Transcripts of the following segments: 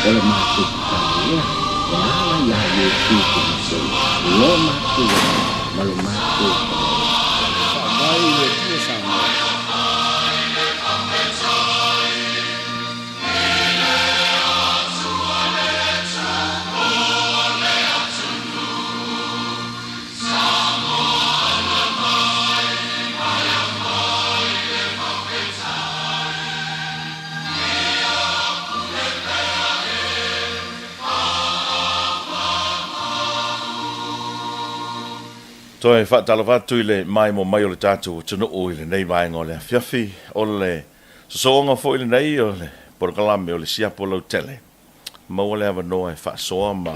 O le matou tatalo lea e ala iā Iesu Keriso lo matou Alii ma lo matou Faaola. Faavae i le Atua Samoa. Toe faatalofa atu i le maimoa mai o le tatou atunuu i lenei vaega o le afiafi. O le sosooga foi lenei o le polokalame o le Siapo Lautele. Maua le avanoa e faasoa ma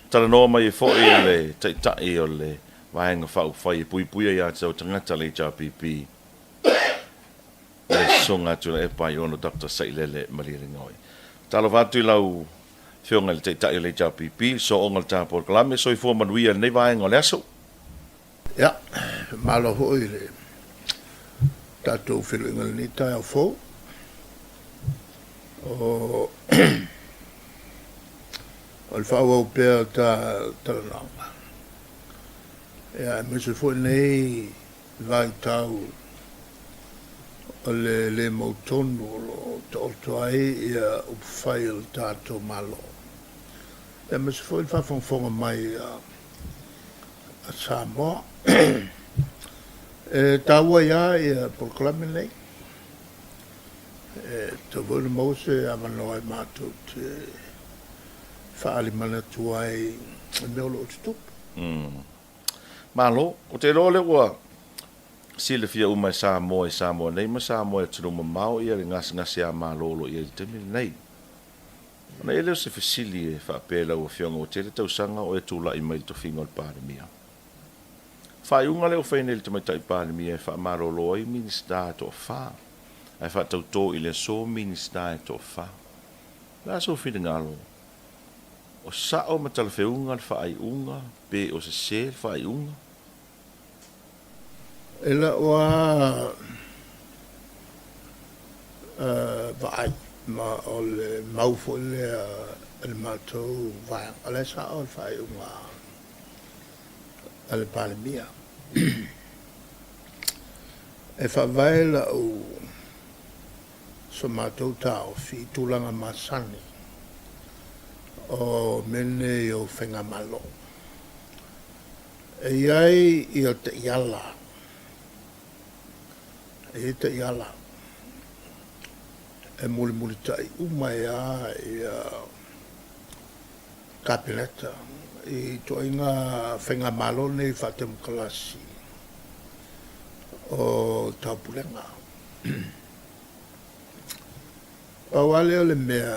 talanoa mai ai foi le Taitai o le Vaega Faaupufai e Puipuia ia te au Tagata, le HRPP, le Sosoga a Tuilaepa Aiono Doctor Sailele Malielegaoi. Talofa atu i lau Afioga i le Taitai o le HRPP, sooga o le ta polokalame, soifua manuia i lenei vaega o le aso. Ia, malo foi i le tatou feiloaiga i lenei taeao fou. O o le faaauau pea o ta talanoaga, ia, aemaise foi lenei vaitau o le le mautonu o lo o taoto ai ia upufai o le tatou Malo, aemaise foi le faafogafoga mai a Samoa. E taua ai lava ia polokalame nei, e tatau foi ona maua se avanoa e matou te faaali manatu ai i mea o lo o tutupu. Malo. Ou te iloa o lea ua silafia uma e Samoa i Samoa nei ma Samoa i atunuu mamao ia le gasegase a Malo o lo o i ai i le taimi lenei. Ona i ai lea o se fesili e faapea i lau Afioga ua tele tausaga o e tulai mai i le tofiga o le Palemia. Faaiuga lea ua fai nei e le Tamaitai Palemia e faamalolo ai Minisita e toafa ae faatautō i le aso Minisita e toafa. O le a sou finagalo? O sao ma talafeuga le faaiuga pe o sese le faaiuga? E lau lava vaai, ma o le mau foi lea a le matou vaega, o la e sao le faaiuga a le Palemia. E faavae lau so matou taofi i tulaga masani o mea nei o faigamalo. E i ai ia taiala, e i ai taiala e mulimulitai uma ai lava ia Kapeneta i ituaiga faigamalo nei faatemokarasi o Taupulega. Pau lava lea o le mea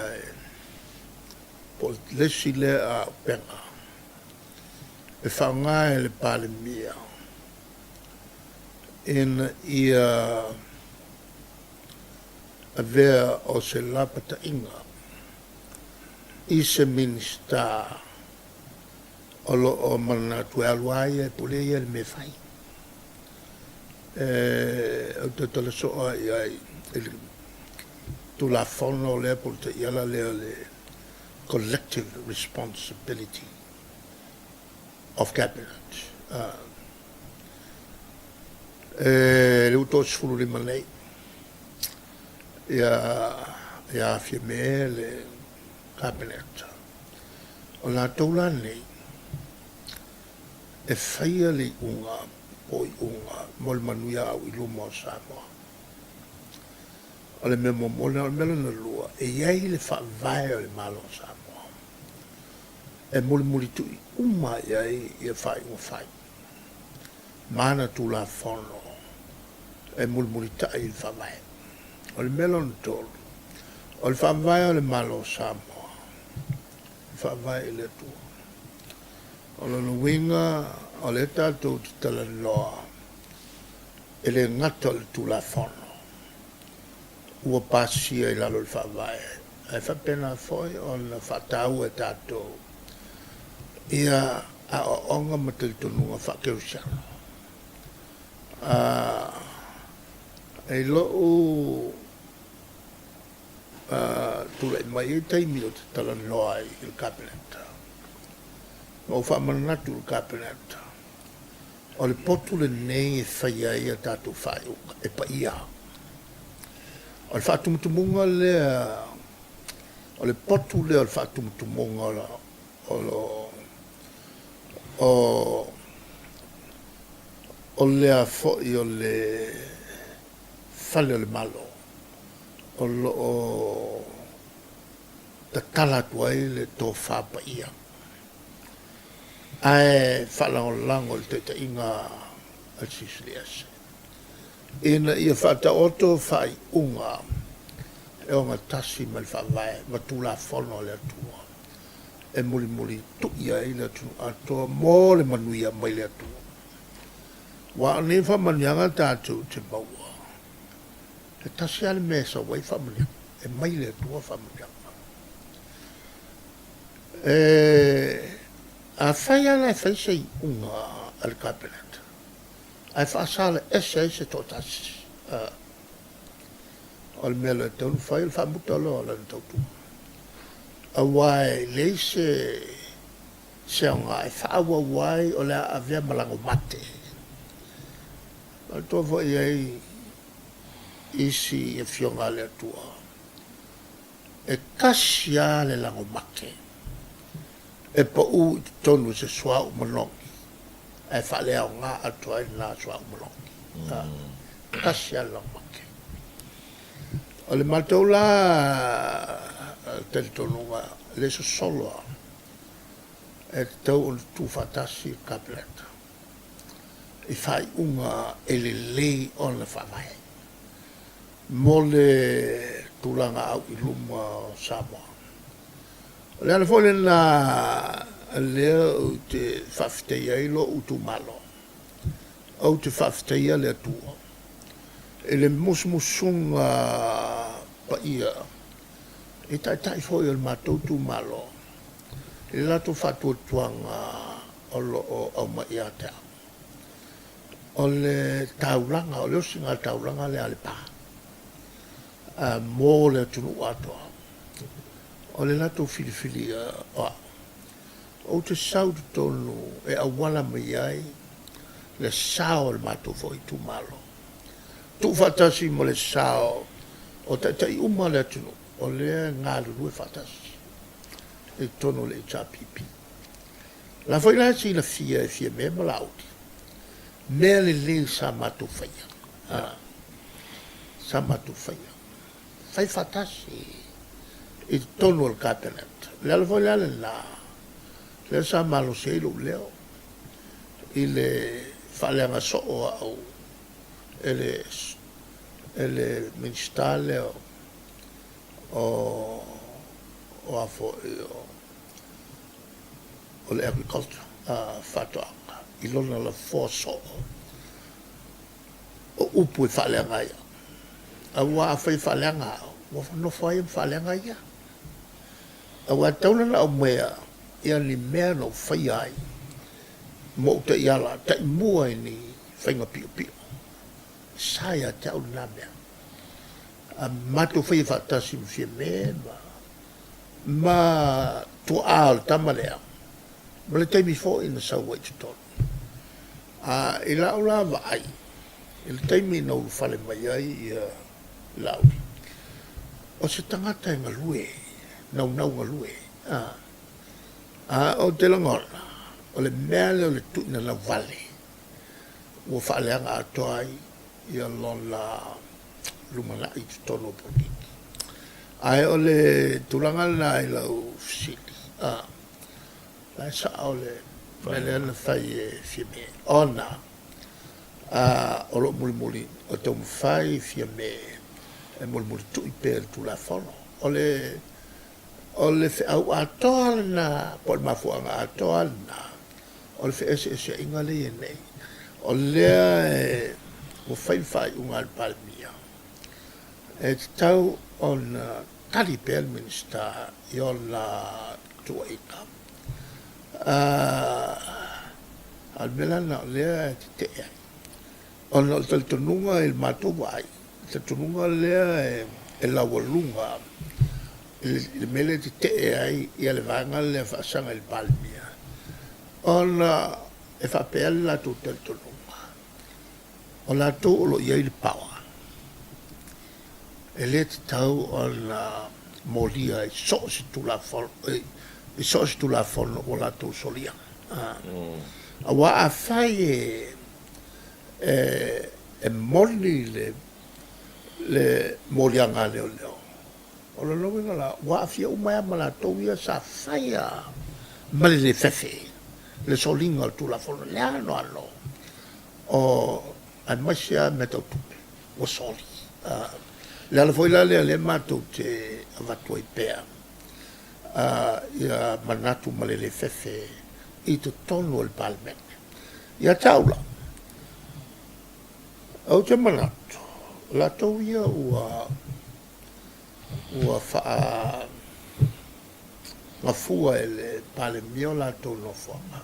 po o le isi lea auupega e faaaoga e le Palemia ina ia avea o se lapataiga i se Minisita o lo o manatu e alu lava ia e pule ia i le mea e fai. Ou te tautala soo lava i ai i le Tulafono lea po o le taiala lea o le Collective Responsibility of Cabinet. E le ua 35 nei ia Fiame le Kapeneta. O latou la nei e faia le iuga po o iuga mo le manuia au i luma o Samoa. O le mea muamua lena. O le mea lona lua, e i ai le faavae o le Malo o Samoa e mulimulitu'i uma i ai ia faaiuga fai ma ana Tulafono e mulimulita'i i le Faavae. O le mea lona tolu, o le Faavae o le Malo o Samoa, e faavae i le Atua. O lona uiga, o lea tatou te talanoa e le gata o le Tulafono ua pasia i lalo o le Faavae, ae faapena foi ona faataua e tatou ia aoaoga ma talitonuga faakerisiano. I lou tulai mai ai taimi ou te talanoa ai i le Kapeneta. Ma ou faamanatu i le Kapeneta, o le potu lenei e fai ai a tatou faaiuga, e paia. O le faatumutumuga lea, o le potu lea o le faatumutumuga o o o lea foi o le fale o le Malo o lo o tatala atu ai le tofa paia ae faalagolago i le taitaiga a le Silisili Ese ina ia faataoto faaiuga e ogatasi ma le Faavae ma Tulafono a le Atua e mulimulitu'i ai le atunuu atoa mo le manuia mai le Atua. Aua o nei faamanuiaga tatou te maua, e tasi lava le mea e sau ai faamanuiaga, e mai le Atua faamanuiaga. E, afai lava la e fai se iuga a le Kapeneta, ae faasala ese ai se toatasi, o le mea loa e tatau ona fai o le faamuta loa o lana tautua. Aua e leai se se aoga e faaauau ai o le a avea ma lago mate. Manatua foi i ai isi afioga a le Atua, e tasi lava le lago mate e pau i totonu o se suauu manogi ae faaleaoga atoa ai lena suauu manogi. Tasi lava le lago mate. O le matou la talitonuga le sosolo lava, e tatau ona tuufaatasi le Kapeneta i faaiuga e lelei ona faavae mo le tulaga au i luma o Samoa. O le ala foi lena lea ou te faafetaia ai lou itumalo, ou te faafetaia le Atua i le musumusuga paia i taitai foi o le matou itumalo i le latou faatuatuaga o lo o aumai ia te au. O le taulaga, o le osiga taulaga lea a Lepa mo le atunuu atoa. O le latou filifilia o au, ou te sau i totonu e auala mai ai le sao o le matou foi itumalo, tuufaatasi ma le sao o taitai uma o le atunuu o lea e galulue faatasi i totonu o le HRPP. O la foi la e silafia e Fiame ma Laauli mea lelei sa matou faia, sa matou faia, fai faatasi i totonu o le Kapeneta. O le ala foi la lena lea sa malosi ai lou leo i le faaleaga soo o au e le e le Minisita lea o o a foi o o le Agriculture, faatoaga, i lona lafoa soo o upu e faaleaga ai au. Aua afai e faaleaga au, ua nofo ai ma faaleaga ia. Aua e tatau la ona aumaia ia ni mea na ou faia ai ma ou taiala taimua i ni faiga piopio. E sa ia te au lena mea. A matou faia faatasi ma Fiame ma ma tuaa o le tama lea, ma le taimi foi na sau ai i totonu. A i lau la vaai, i le taimi na ulufale mai ai ia Laauli, o se tagata e galue, naunau galue, a, a ou te lagona, o le mea lea o le tuuina lauvale, ua faaleaga atoa ai ia lona lumanai i totonu o polokiki. Ae o le tulaga lena i lau fesili, a, la e sao le mea lea na fai e Fiame, ona o lo o mulimuli, o taumafai Fiame e mulimulitu'i pea i le Tulafono. O le, o le feau atoa lena, po o le mafuaaga atoa lena o le feeseeseaiga lea e i ai nei. O lea e, ua fai le faaiuga a le Palemia, e tatau ona tali pea le Minisita i ona tuuaiga. A o le mea la lena o lea e tetee ai, ona o le talitonuga i le matou vaai, o le talitonuga lea e laualuga i le mea lea e tetee ai ia le vaega lea faasaga i le Palemia, ona e faapea le latou talitonuga, o latou o lo o i ai le power, e le tatau ona molia i so o se Tulafono, i so o se Tulafono ua latou solia. Aua afai e moni le moliaga a leoleo, o lona uiga la, ua aafia uma ai lava ma latou ia sa faia ma le le fefe le soliga o le Tulafono i le anoano o, aemaise lava mea tau tupe ua soli. O le ala foi la lea o lea matou te avatu ai pea ia manatu ma le le fefe i totonu o le Palemene. Ia te au la, ou te manatu, o latou ia ua ua faagafua e le Palemia o latou nofoaga.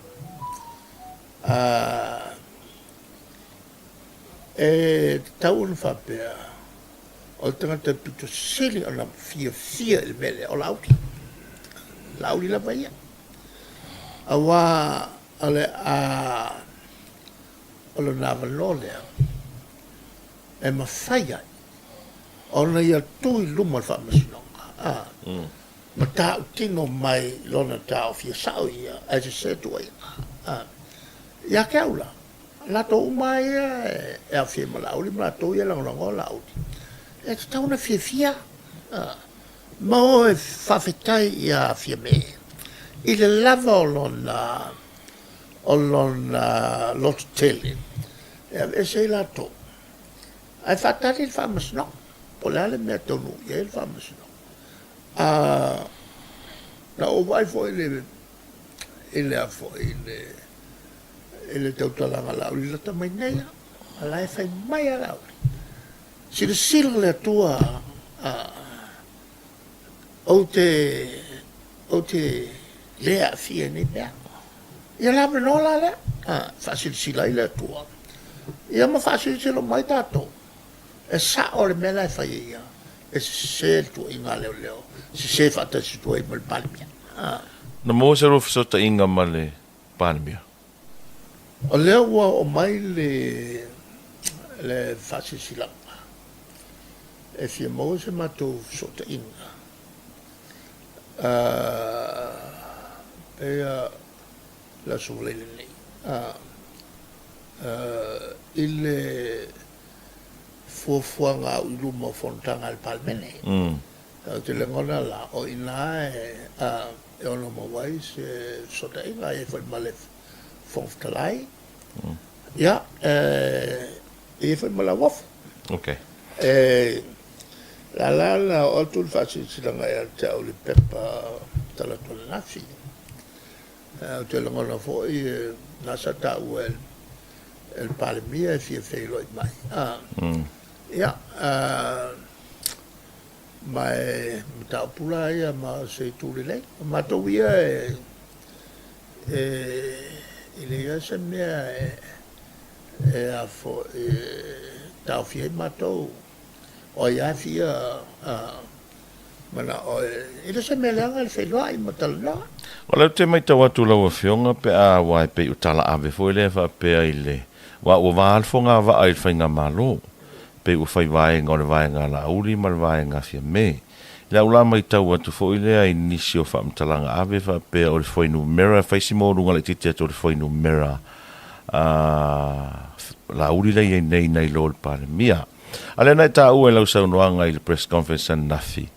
E tatau ona faapea, o le tagata e pito sili ona fiafia i le mea lea, o Laauli. Laauli lava ia. Aua o le a o lona avanoa lea e mafai ai ona ia tu i luma o le Faamasinoga, a, ma tautino mai lona taofia sao ia ae sese tuuaiga. A, ia te au la, latou uma lava ia e aofia ai ma Laauli ma latou ia e lagolagoa Laauli, e tatau ona fiafia, a, ma o e faafetai ia Fiame i le lava o lona, o lona lototele e aveese ai latou. Ae faatali le Faamasinoga, po o le a le mea e taunuu i ai le Faamasinoga. A, na ou vaai foi i le, i le a foi, i le, i le tautalaga a Laauli lata mai nei lava, a la e fai mai lava Laauli, silasila le Atua, a, ou te, ou te le aafia i nei mea. Ia le avanoa la lea, e faasilasila ai le Atua, ia ma faasilasila uma ai tatou, e sao le mea la e fai e ia, e sese le tuuaiga a leoleo, sese faatasi atu ai ma le Palemia. Na maua se lua fesootaiga ma le Palemia? O lea ua oo mai le le faasilasilaga e fia maua se matou fesootaiga. Pei le Aso Faraile nei, i le fuafuaga au i luma o fonotaga a le Palemene. Ou te lagona la, o i ina e ono maua ai se fesootaiga, e i ai foi ma le Fofoga Fetalai, ia, e i ai foi ma Lauofo. Okay. E lala la oo atu le faasilasilaga ia te au i le pepa talaatu ananafi. Ou te lagona foi na sa taua e le Palemia e fia feiloai mai. Ia, ma e mataupu la ia ma o se itu lelei. O matou ia e e leai lava se mea e a foi e taofi ai matou. O ai lava fia manao e le o se mea leaga le feiloai ma talanoa. O lea ou te matau atu lau Afioga pe a aua e pei o tala ave foi lea faapea i le aua ua va le fogavaa i le faigamalo pei ua fai vaega o le vaega a Laauli ma le vaega a Fiame. I lau la matau atu foi lea i nisi o faamatalaga ave faapea o le fuainumera, e fai si maualuga laitiiti atu o le fuainumera a Laauli la i ai nei nai lo le Palemia. A lea na e taua i lau saunoaga i le press conference ananafi,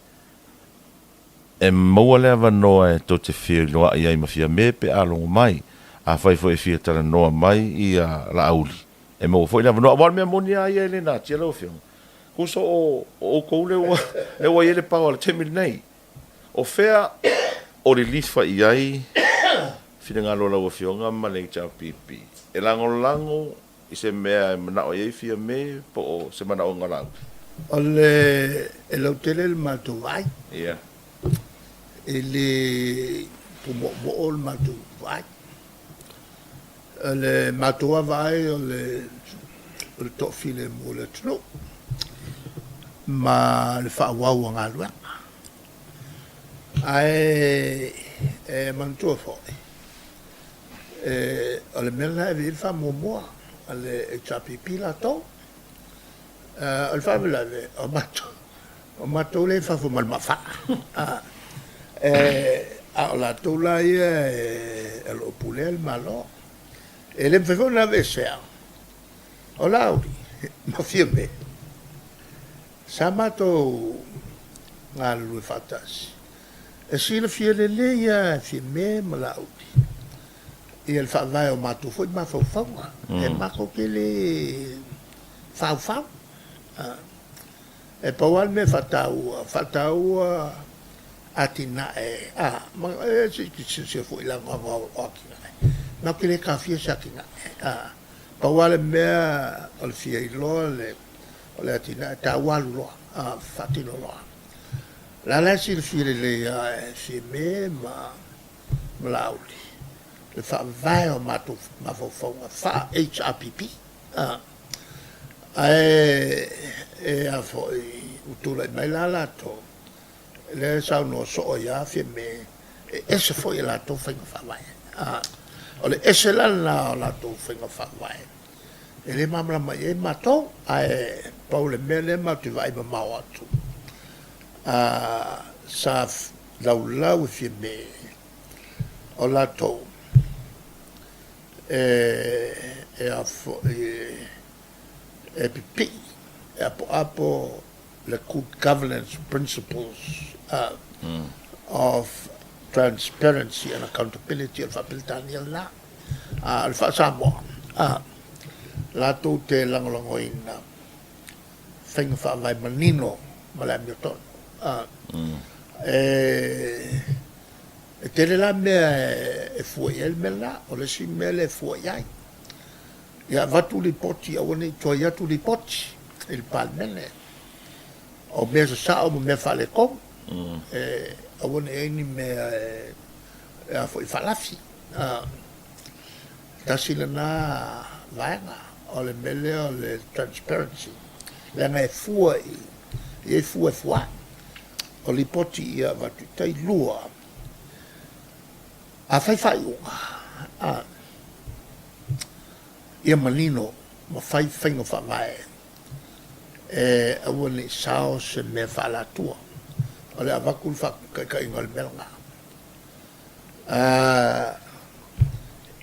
e maua le avanoa e tou te feiloai ai ma Fiame pe a logo mai. Afai foi e fia talanoa mai ia Laauli, e maua foi le avanoa. Aua o le mea moni lava ia e le natia lau Afioga. Tusa o outou lea ua, lea ua i ai le power i le taimi lenei. O fea o lilifa i ai finagalo o lau Afioga ma le HRPP? E lagolago i se mea e manao i ai Fiame po o se manaoga o Laauli? O le, e lautele le matou vaai. Ia. E le pumoomoo le matou vaai. O le matou lava vaai o le toafilemu o le atunuu ma le faaauau o galuega. Ae e manatua foi, e, o le mea lena e ave i ai le faamuamua a le HRPP latou. O le faalavelave, o matou, o matou lea e i fafo ma le maafaa, a, a o latou la ia o lo o pulea le Malo. E le mafai foi ona aveesea, o Laauli ma Fiame, sa matou galulue faatasi, e silafia lelei lava e Fiame ma Laauli ia le faavae o matou foi mafaufauga, e matou te le faufau. E pau lava le mea e faataua, faataua atinae, a, ma e se i silasila foi i le anoano o atinae, matou te le taofia se atinae, a. Pau lava le mea o le fia iloa le, o le atinae e taua alu loa, a, faatino loa. O la la e silafia lelei lava e Fiame ma Laauli le faavae o matou mafaufauga faa-HRPP, a. Ae e a foi, ua tulai mai la latou, lea e saunoa soo ai lava Fiame, e ese foi a latou faiga faavae. A, o le ese la lena o latou faiga faavae, e le malamalama i ai matou, ae pau le mea lea matou te vaai mamao atu, a, sa laulau e Fiame o latou e a foi e pipii, e apoapo le good governance principles of transparency and accountability o le faa-Peretania lena. A o le faa-Samoa, latou te lagolagoina faiga faavae manino ma le amiotonu. E tele la mea e fua i ai le mea lena. O le isi mea lea e fua i ai, ia avatu lipoti, aua ne i tuai atu lipoti i le Palemene o mea sasao ma mea faaletonu, e aua ne i i ai ni mea e a foi faalafi. Tasi lena vaega, o le mea lea o le transparency, leaga e fua i, e i ai fua e fua ai. O lipoti ia avatu i tai. 2, a fai faaiuga, a, ia manino ma fai faiga faavae e aua ne i sao se mea faaalatua. O le avatu le faataitaiga o le mea lena. A,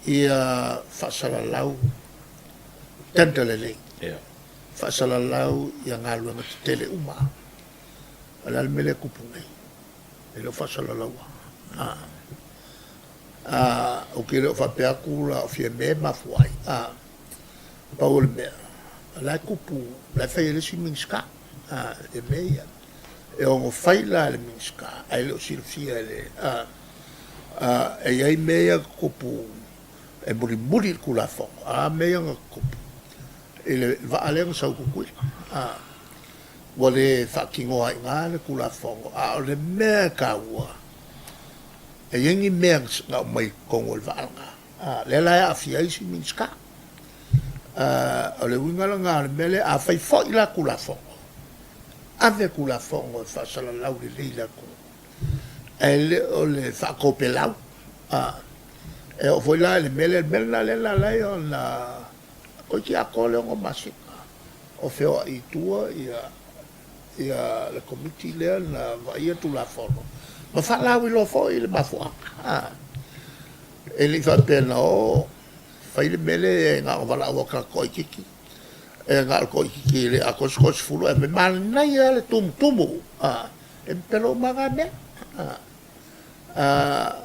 ia faasalalau tender lelei, faasalalau ia galuega tetele uma. O le a le mea lea e tupu nei? E le o faasalalauina. Ou te le o faapea atu la o Fiame e mafua ai. Pau o le mea, o la e tupu, o la e fai e le isi Minisita ia mea ia. E ono fai la e le Minisita ae le o silafia e le... E i ai mea ia na tutupu e mulimuli i le Tulafono, a mea ia na tutupu i le vaa lea na sau i Tutuila. Ua le faatinoa ai i ina le Tulafono, a o le mea e taua, e i ai ni mea na aumai i totonu o le vaa lena, lea la e aafia ai isi Minisita. O le uiga lena o le mea lea, a fai foi la Tulafono, ave Tulafono e faasalalau lelei i le atunuu, ae le o le faatopelau. E oo foi la i le mea lea, le mea lena lea na ala ai ona toeitiiti atoa le 6 masina o feoai i tua ia le Komiti lea na vaaia Tulafono ma faalauiloa foi le mafuaaga. E le i faapea na o fai le mea lea na ona valaau atu tagata toaitiiti, e na o le toaitiiti e le atoa se 30 ae manaia lava le tumutumu, e pepelo uma lava na mea.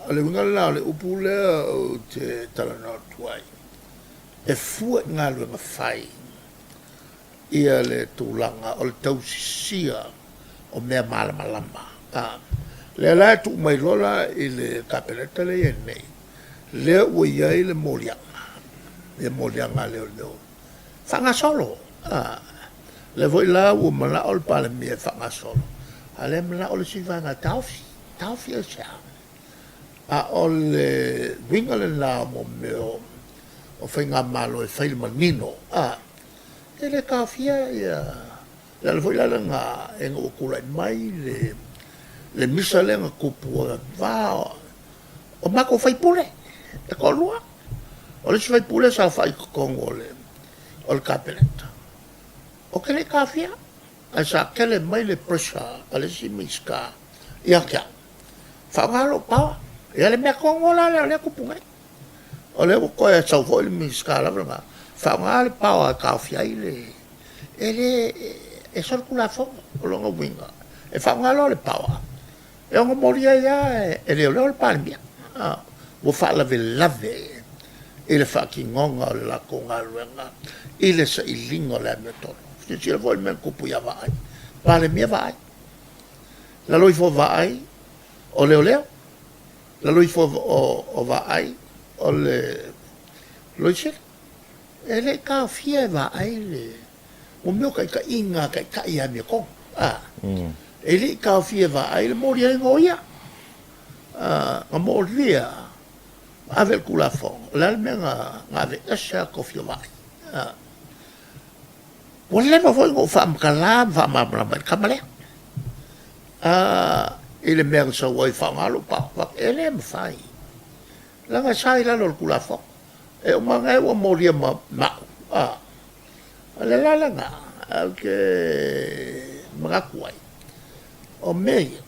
O le uiga lena o le upu lea ou te talanoa atu ai, e fua i galuega fai ia le tulaga o le tausisia o mea malamalama. A, lea la e tuu mai loa la i le Kapeneta lea e i ai nei, lea ua i ai le moliaga, le moliaga a leoleo faagasolo. A, lea foi la ua manao le Palemia e faagasolo, a o lea e manao le isi vaega e taofi. Taofi aisea? A o le uiga lena o mea o faigamalo e fai le manino, a, e le taofia ia, le ala foi la lena ina ua tulai mai le. Le misa lea na tupu o le va o matou faipule e toalua. O le isi faipule sa saofai i totonu o le o le Kapeneta. Ou te le i taofia, ae sa tele mai le pressure a le isi Minisita ia te au, faaaoga lou power. Ia le mea tonu la lea o lea e tupu nei. O lea ua toe sau foi le Minisita lava lena, faaaoga le power e taofia ai le... E le... e solitulafono. O lona uiga, e faaaoga loa le power, e ono moli ai lava e leoleo le Palemia. Ua faalavelave i le faatinoga o le latou galuega i le sailiga o le amiotonu. Silasila foi i le mea na tupu ia Vaai, Palemia Vaai, lalo ifo o Vaai o leoleo, lalo ifo o Vaai o le Loia Sili. E le i taofia e Vaai le mo mea o taitaiga a taitai e amiotonu, a. E le i taofia e Vaai le moliaina o ia. Na molia ma ave i le Tulafono. O le a le mea na aveese a tofi o Vaai? Ua leva foi ona ou faamatala ma faamalamalama i le tama lea, i le mea na sau ai e faaaoga lou power. E le mafai, leaga e sa i lalo o le Tulafono. E uma ane ua molia ma au, a. O le ala lena ou te manatu ai, o mea ia,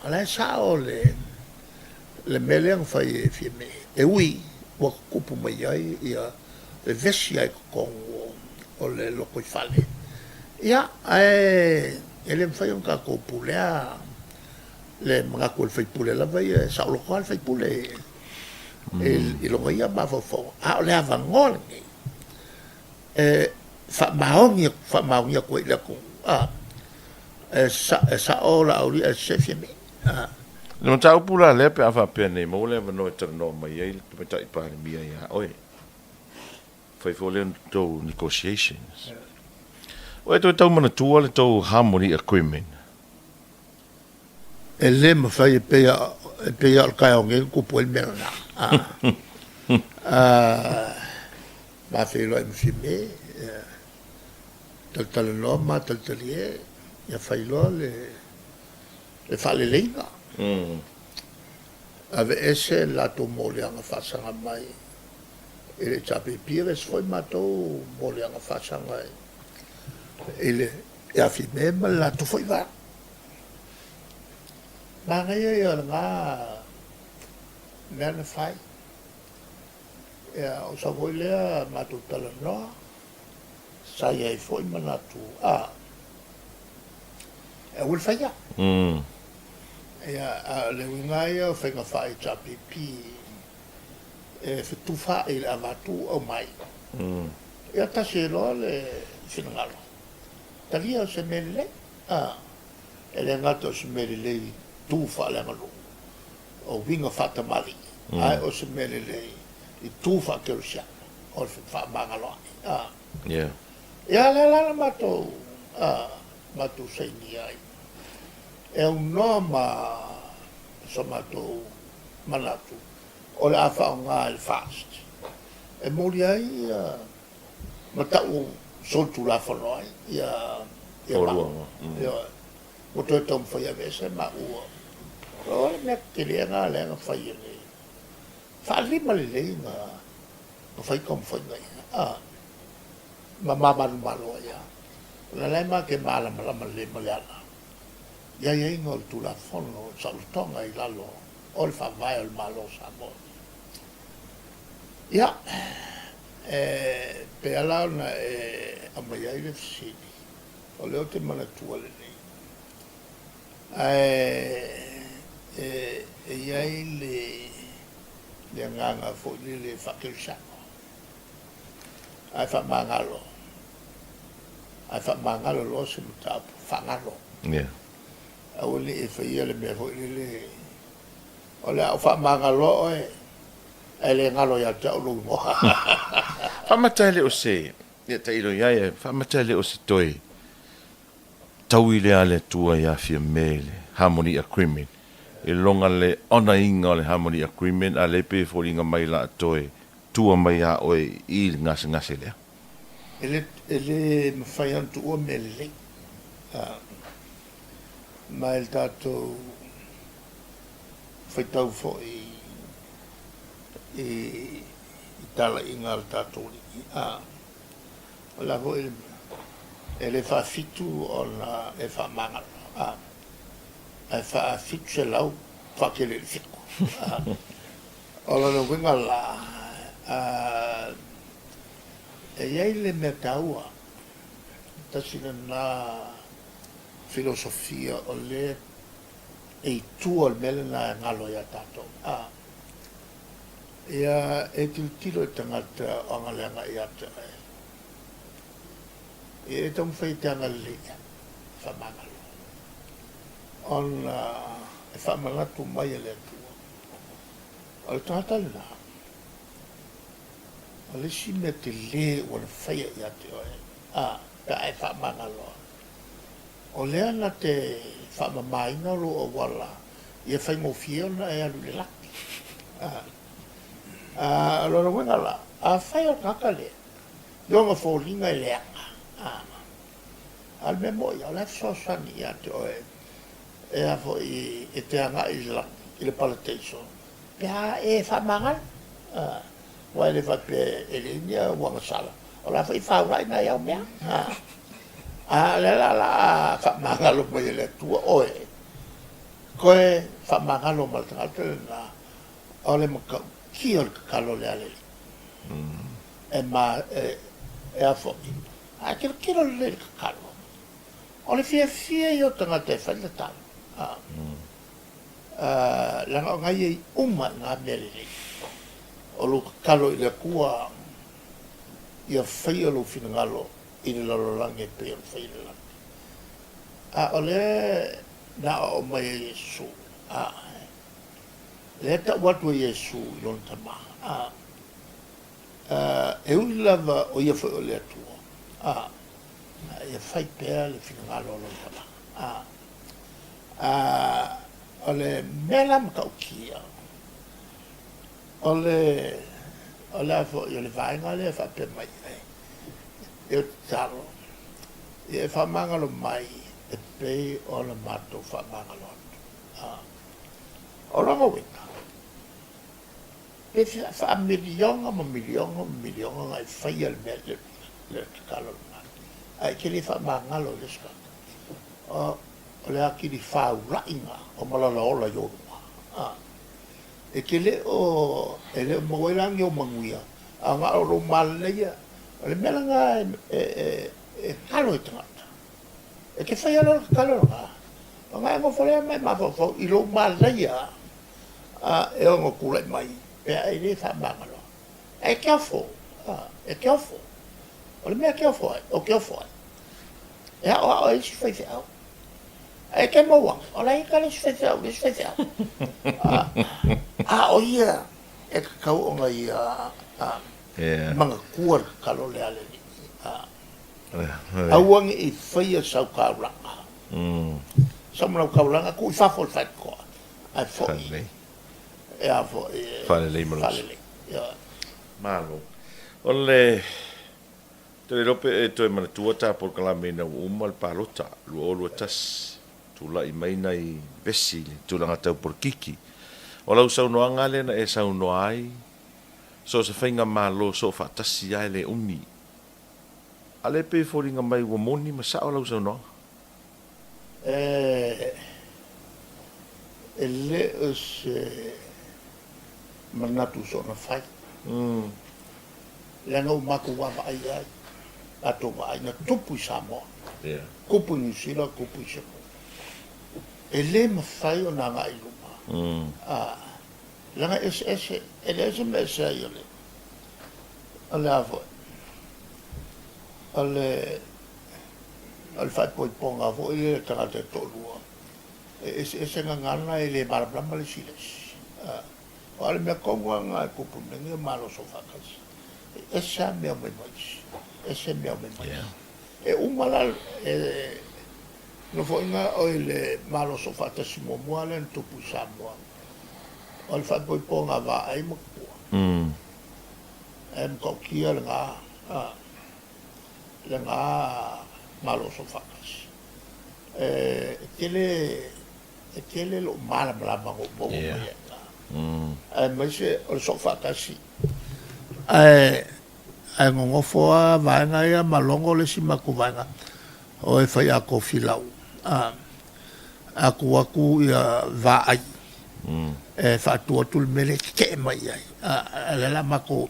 o la e sao le mea lea na fai e Fiame, e ui ua tutupu mai ai le vevesi lava i totonu o le lotoifale, ia, ae e le mafai ona tatou pulea le manatu o le sui usufono lava ia, e saoloto lava le sui usufono i lona ia mafaufauga, a o le avanoa lenei e faamaoni faamaonia atu ai i le atunuu, a, e sao Laauli ae sese Fiame. A. Le mataupu la lea pe a faapea nei maua le avanoa e talanoa mai ai le Tamaitai Palemia ia oe. Fai foi lea tou negotiations. Ua e toe tau manatua le tou harmony agreement? E le mafai e pei a, e pei a o le taeao nei na tupu ai le mea lena. A, ma feiloai ma Fiame, ia, talatalanoa ma talitalie, ia fai loa le, le faaleleiga. Aveese le latou moliaga faasaga mai i le HRPP, aveese foi matou moliaga faasaga i le, ia Fiame ma le latou foi vaega. Manaia ia o lena mea na fai. Ia, ou sau foi lea matou talanoa, sa i ai foi manatu, a, e aua le faia. Ia, a o le uiga lava ia o faiga faa-HRPP, e fetufaai i le avatu aumai. Ia, tasi ai loa le finagalo, talia o se mea lelei. A, e le gata o se mea lelei i tu faaleaganuu, o uiga faatamalii, ae o se mea lelei i tu faakerisiano, o le fefaamagaloai. A, ia lea la na matou, a, matou sainia ai, e aunoa ma so matou manatu o le a faaaoga e le FAST e molia ai ia ma tau solitulafono ai ia maua. Ioe. Ua toe taumafai e aveese maua. O le mea tetele lena lea na fai e le faalima lelei na fai taumafaiga ia, a, ma manumalo ai lava. O la e ma te malamalama lelei ma Leala i aiaiga o le Tulafono o Saolotoga i lalo o le Faavae o le Malo o Samoa. Ia, e pei lava la ona e aumai ai le fesili, o lea ou te manatua lelei, ae e i ai le agaga foi lele faakerisiano, ae faamagalo, ae faamagalo loa se mataupu, faagalo. Aua ne i e faia le mea foi lele O le a ou faamagaloa oe, ae le galo ia te au lou igoa. Faamata e le o se, ia tailo i ai, ae faamata e le o se toe taui lea a le Atua ia Fiame i le Harmony Agreement, i lona le onaina o le Harmony Agreement, a lea pei e foliga mai la toe tua mai ia oe i le gasegase lea. E le, e le mafai ona tuua mea lelei. Ma i le tatou faitau foi i talaiga a le tatou Alii, a, o le a foi le mea, e le faafitu ona e faamagalo, a, ae faa-700 faatele i le fitu. A, o lona uiga la, a, e i ai le mea taua, tasi lena filosofia o lea e i tua o le mea lena e galo ia tatou. A, ia e tilotilo i tagata o agaleaga ia te oe, ia e taumafai e te agalelei i ai, faamagalo, ona e faamanatu mai e le Atua, o le tagata lena, o le isi mea tele ua na faia ia te oe, a, pe a e faamagalo, O lea na te faamamaina lou auala ia faigofie ona e alu i le lagi. A, o lona uiga la, afai o le tagata lea, i ona foliga e leaga, a, a o le mea moni ia, o la e fesoasoani ia te oe e a foi, e te agai i le lagi, i le parataiso, pe a e faamagalo. A. Aua e le faapea e leai ni uagasala, o la foi e faulai nai au mea. A o lea la o le a faamagalo mai e le Atua oe, toe faamagalo ma le tagata lena, o le matautia o le tatalo lea a le Alii. E ma, e, e a foi, a e tilotilo lelei i le tatalo, o le fiafia ia o tagata e fai le tatalo. A. Leaga o na i ai uma i ngā mea lelei. O lou tatalo i le Atua ia faia lou finagalo i le lalolagi e pei ona fai i le lagi. A o lea na aoao mai e Iesu, a, lea e tau atu e Iesu i lona Tama, a, a, e ui lava o ia foi o le Atua, a, a ia fai pea le finagalo o lona Tama, a. A o le mea la matautia, o le, o le a foi, o le vaega lea e faapea mai ai, e o tatalo, ia e faamagalo mai e pei ona matou faamagalo atu. A o lona uiga, pe faamiliona ma miliona ma miliona ona e faia le mea, le tatalo lena, ae e te le faamagalo i le isi tagata. O le atili faulaiga o malalaola i ou luma. A. E te le o, e le o maua ai la ni ou manuia, a na o lou maleia. O le mea lena e, e, e, e talo i tagata. E te faia loa le tatalo lena, ona e nofo lea ma e mafaufau i lou maleia a, e ono tulai mai pe a e le faamagalo. Ae e ofo, a, e te ofo. O le mea e te ofo ai, ou te ofo ai. E aoao ai isi faifeau. Ae te maua, o la e ita le isi faifeau, le isi faifeau. A o ia e tatau ona ia manatua le tatalo lea a le Alii. Aua ne i faia sau taulaga, sau taulaga tuu i fafo o le faitotoa, ae foi e a foi e faalelei ma faalelei. Malo. O le Te le iloa pe e toe manatua ta polokalame ina ua uma le palota 2021, tulai mai nai vesi i le tulaga tau polokiki. O lau saunoaga lea na e saunoa ai, so o se faigamalo soofaatasi lava e le umi. A lea pei e foliga mai ua moni ma sao lau saunoaga. E le o se manatu soona fai. Leaga ua matou vaavaai i ai, matou vaai, na tupu i Samoa, tupu i Niu Sila, tupu i Seko. E le mafai ona agai i luma, leaga e eseese, e leai se mea e ese ai o le, o le a foi, o le, o le faaipoipoga foi lea i tagata e toalua, e eseese gagana e le malamalama le isi i le isi. O a le mea tonu lava lena e tupu i mea nei o Malo Soofaatasi, e ese lava mea mai ma isi, ese mea mai ma isi. E uma la le nofoaiga oi le Malo Soofaatasi muamua lea na tupu i Samoa, o le faaipoipoga a Vaai ma Tupua. E matautia lena, lena Malo Soofaatasi. E. tele, e tele lou malamalama na ou maua mai ai i ina. Aemaise o le soo faatasi. Ae, ae nonofo lava vaega ia ma logo le isi matou vaega, o e fai a tofilau, a, a tuu atu ia vaai, e faatu atu le mea lea e tetee mai i ai, a, a o lea o le a matou,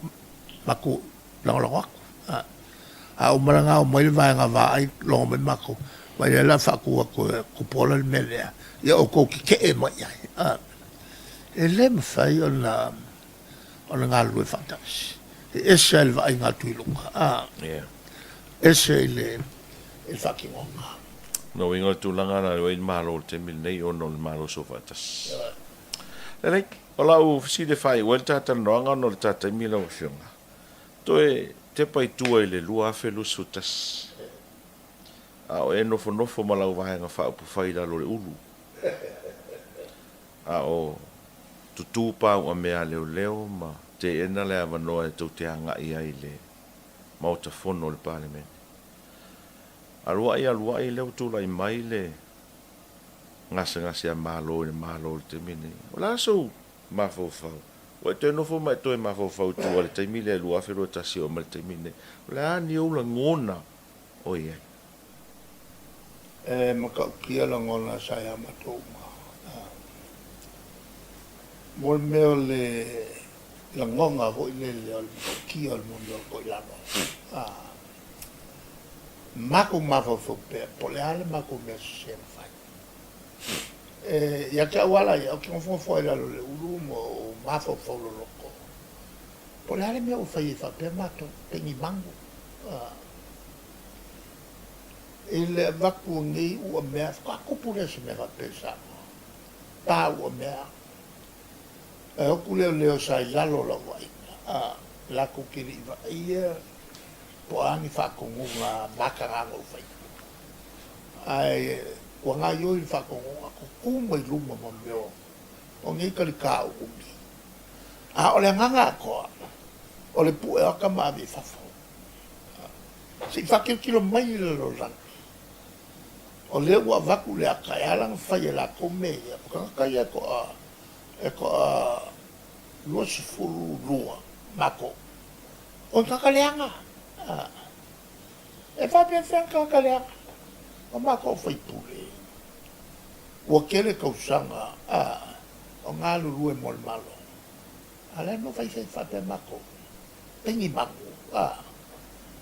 matou lagolago atu. A, a uma la ona omai le vaega vaai, logo mai matou, vaai o lea o le a faatu atu e Tupuola le mea lea, ia outou tetee mai i ai. A, e le mafai ona, ona galulue faatasi. E ese lava i le vaaiga atu i luga, a, ese i le, i le faatinoga. Lona uiga o le tulaga lena ua i ai le Malo i le taimi lenei ona o le Malo Soofaatasi. Lelei, o lau fesili e faaiu ai le ta talanoaga ona o le ta taimi lau Afioga, toe tepa i tua i le 2021, a o e nofonofo ma lau Vaega Faaupufai i lalo o le ulu, a o tutū pauamea a leoleo ma teena le avanoa e tou te agai ai i le Maota Fono o le Palemene. Aluai aluai lea ua tulai mai le gasegase a Malo i le Malo i le taimi lenei. O le a sou mafaufau? Ua e toe nofo ma e toe mafaufau i tua i le taimi lea 2021 e oo mai i le taimi lenei. O le a ni ou lagona o i ai? E matautia lagona sa ia matou uma. Mo le mea o le lagona foi lele o le matautia o le mea o le toilalo. Matou mafaufau pea po o le a le matou mea sese na fai. E, ia te au lava ia, ou te nofonofo lava i lalo o le ulu ma ou mafaufau loloto, po o le a le mea ua fai ai faapea matou, pe ni manu. I le avatu o nei ua mea, faatoa tupu lea o se mea faapea i Samoa, pa ua mea. E o atu leoleo sa i lalo o lau vaaiga, latou te le i vaaia po o a ni faatonuga mataga na ou faia. Ae ua gaoioi le faatonuga, tutu mai luma ma mea o nei talita uumi. A o le agaga atoa, o le pue o ata ma ave i fafo. Se i faatilotilo mai le lalolagi, o lea ua avatu le ata e ala ona fai e latou mea ia, o tagata ia e toa 22 matou. O le tagata leaga. E faapefea le tagata leaga? O matou o faipule, ua tele tausaga o galulue mo le Malo, a o le a le mea ua fai ai faapea matou? Peni manu, a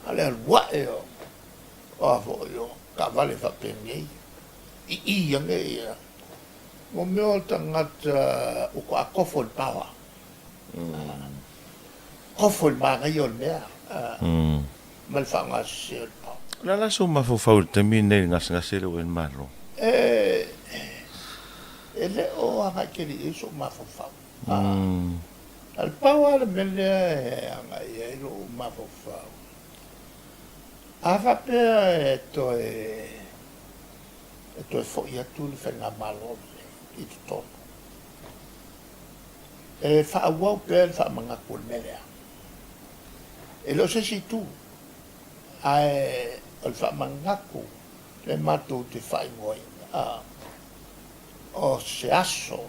o le alu ae o a foi o taavale faapenei, i i ane ia, mo mea o tagata ua toa kofo i le paoa. Kofo i le manaia o le mea ma le faaaoga sese o le paoa. O le a la sou mafaufau i le taimi lenei i le gasegase lea ua i ai le Malo? E le o agai tele i ai sou mafaufau. A o le pau lava le mea lea e agai i ai lou mafaufau, a faapea e toe e toe foi atu le Faigamalo lenei i totonu, E faaauau pea le faamanatu o le mea lea. E le o se isi itu, ae o le faamanatu lea matou te faaigoaina, o se aso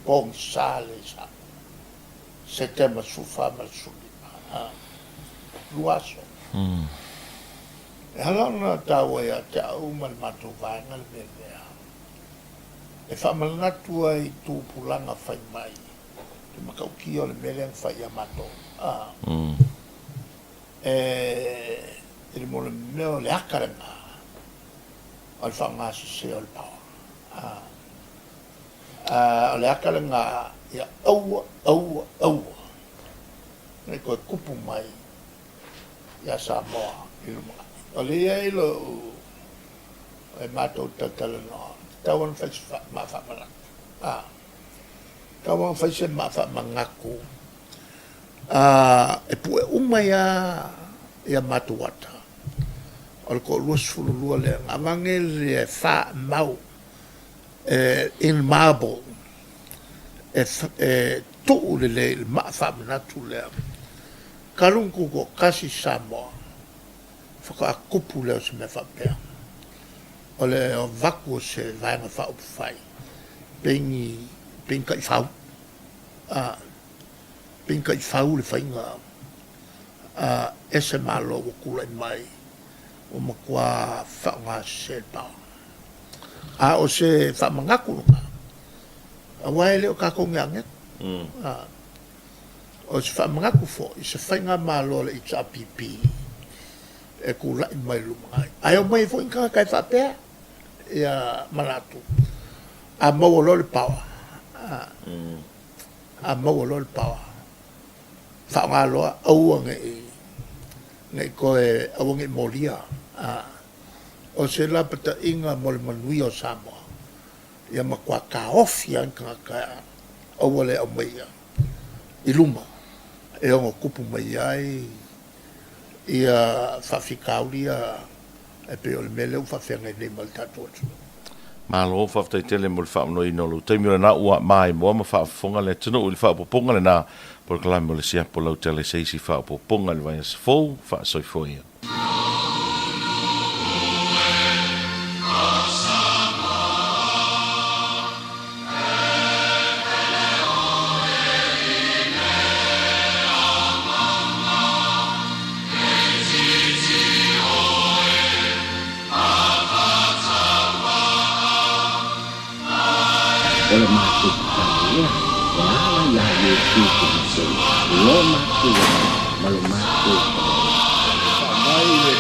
pogisa lea i Samoa, Setema 14 ma le 15, 2 aso. E ala ona taua ia te au ma le matou vaega le mea lea, E faamanatu ai i tupulaga fai mai le matautia o le mea lea na fai ia matou, a, e, i le mo le mea o le aka lena o le faaaoga sese o le power, a, a, o le aka lena ia aua, aua, aua ne i toe tupu mai ia Samoa i lumanai. O lea e i ai lou E matou talatalanoa, tatau ona fai se maa faamanatu. A, tatau ona fai se maa faamanatu, a, e pue uma ai lava ia matou ata. O le toalua 12 lea, na avane le faamau e in marble, e, e tuu lelei i le maa faamanatu lea. Talu ona tutoatasi Samoa, faatoa tupu lea o se mea faapea. O le avatu o se Vaega Faaupufai pei ni pei ni taifau, a, pei ni taifau le faiga a e se Malo ua tulai mai ua matua faaaoga sese le power. A o se faamanatu lena, aua e le o tatou ni aneto. A, o se faamanatu foi i se faigamalo a le HRPP e tulai mai i le lumanai. Ae omai ai foi ni tagata e faapea ia manatu, a maua loa le power, a, a maua loa le power, faaaoga loa, aua ne i, ne i toe, aua ne i molia. A, o se lapataiga mo le manuia o Samoa, ia matua taofi lava ni tagata aua le aumaia i luma e ono tupu mai ai ia faafitauli ia e pei o le mea lea ua faafeagai nei ma le tatou atunuu. Malo, faafetai tele mo le faamonoina o lou taimi o lena ua maimoa ma faafofoga le atunuu i le faaopoopoga lena polokalame o le siapo lautele se isi faaopoopoga i le vaiaso fou. Faasoifua ia. O le matou tatalo lea e ala iā Iesu Keriso, lo matou Alii ma lo matou Faavae. Faamai le